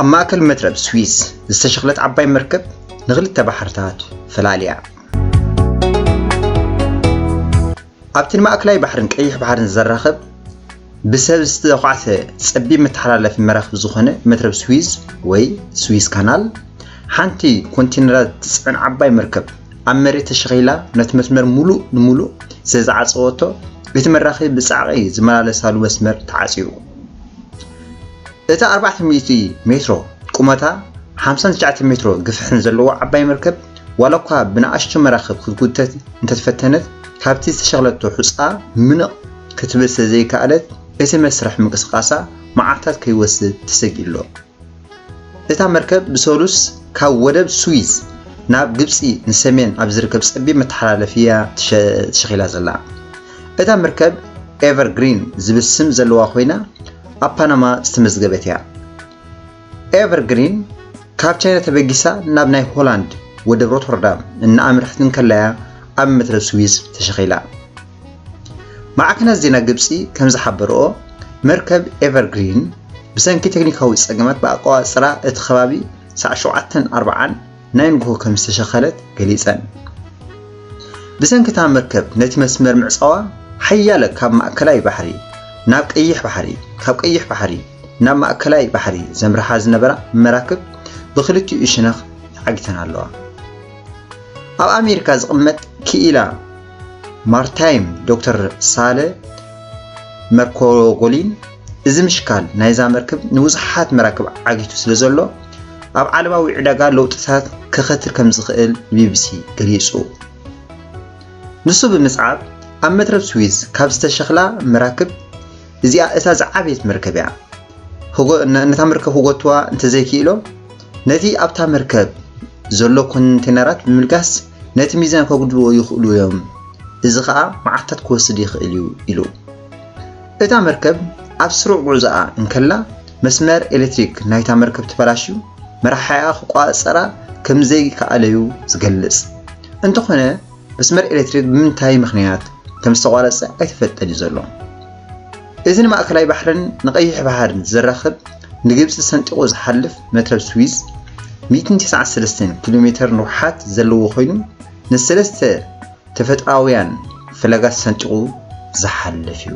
ኣብ ማእከል መትረብ ስዊዝ ዝተሸኽለት ዓባይ መርከብ ንኽልተ ባሕርታት ፈላልያ። ኣብቲ ንማእከላይ ባሕርን ቀይሕ ባሕርን ዘራኽብ ብሰብ ዝተዃዕተ ጸቢብ መተሓላለፊ መራኽብ ዝኾነ መትረብ ስዊዝ ወይ ስዊዝ ካናል፣ ሓንቲ ኮንቴነራት ትጽዕን ዓባይ መርከብ ኣብ መሬት ተሸኺላ ነቲ መስመር ምሉእ ንምሉእ ስለ ዝዓጸወቶ፣ እቲ መራኽብ ብጻዕቒ ዝመላለሳሉ መስመር ተዓጽዩ። እታ ኣርባዕተ ሚእቲ ሜትሮ ቁመታ ሓምሳን ትሽዓተ ሜትሮ ግፍሕን ዘለዋ ዓባይ መርከብ፣ ዋላ እኳ ብንኣሽቱ መራኽብ ክትጉተት እንተተፈተነት፣ ካብቲ ዝተሸኽለቶ ሑጻ ምንቕ ክትብል ስለ ዘይከኣለት፣ እቲ መስርሕ ምንቅስቓሳ መዓልታት ከይወስድ ተሰጊኡ'ሎ። እታ መርከብ ብሰሉስ ካብ ወደብ ስዊዝ ናብ ግብጺ ንሰሜን ኣብ ዝርከብ ጸቢብ መተሓላለፊ እያ ትሸ-፣ ተሸኺላ ዘላ። እታ መርከብ ኤቨርግሪን ዝብል ስም ዘለዋ ኮይና፣ ኣብ ፓናማ ዝተመዝገበት እያ። ኤቨርግሪን ካብ ቻይና ተበጊሳ ናብ ናይ ሆላንድ ወደብ ሮተርዳም እናኣምርሐት እንከላ'ያ ኣብ መትረብ ስዊዝ ተሸኺላ። ማዕከናት ዜና ግብጺ ከም ዝሓበርኦ፣ መርከብ ኤቨርግሪን ብሰንኪ ቴክኒካዊ ጸገማት ብኣቆጻጽራ እቲ ከባቢ ሰዓት ሸውዓተን ኣርብዓን ናይ ንግሆ ከም ዝተሸኸለት ገሊጸን። ብሰንኪ እታ መርከብ ነቲ መስመር ምዕጻዋ፣ ሓያለ ካብ ማእከላይ ባሕሪ ናብ ቀይሕ ባሕሪ፣ ካብ ቀይሕ ባሕሪ ናብ ማእከላይ ባሕሪ ዘምርሓ ዝነበራ መራክብ ብኽልቲኡ ሸነኽ ተዓጊተን ኣለዋ። ኣብ ኣሜሪካ ዝቕመጥ ክኢላ ማርታይም ዶክተር ሳለ መርኮጎሊን፣ እዚ ምሽካል ናይዛ መርከብ ንብዙሓት መራክብ ዓጊቱ ስለ ዘሎ፣ ኣብ ዓለማዊ ዕዳጋ ለውጥታት ከኸትል ከም ዝኽእል ንቢቢሲ ገሊጹ። ንሱ ብምስዓብ፣ ኣብ መትረብ ስዊዝ ካብ ዝተሸኽላ መራክብ እዚኣ እታ ዝዓበየት መርከብ እያ። ክጎ-፣ ነ-፣ ነታ መርከብ ክጎትዋ እንተዘይክኢሎም፣ ነቲ ኣብታ መርከብ ዘሎ ኮንቴነራት ብምልጋስ ነቲ ሚዛን ከጉድልዎ ይኽእሉ እዮም። እዚ ኸኣ መዓልታት ክወስድ ይኽእል እዩ ኢሉ። እታ መርከብ ኣብ ስሩዕ ጉዕዞኣ እንከላ መስመር ኤሌክትሪክ ናይታ መርከብ ተበላሽዩ መራሒኣ ክቋጸራ ከም ዘይከኣለ'ዩ ዝገልጽ። እንተኾነ መስመር ኤሌክትሪክ ብምንታይ ምኽንያት ከም ዝተቋረጸ ኣይተፈልጠን እዩ ዘሎ። እዚ ንማእከላይ ባሕርን ንቐይሕ ባሕርን ዘራኽብ ንግብጺ ሰንጢቑ ዝሓልፍ መትረብ ስዊዝ ሚእትን ተስዓን ሰለስተን ኪሎ ሜተር ንውሓት ዘለዎ ኮይኑ ንሰለስተ ተፈጥሮኣውያን ፈለጋት ሰንጢቑ ዝሓልፍ እዩ።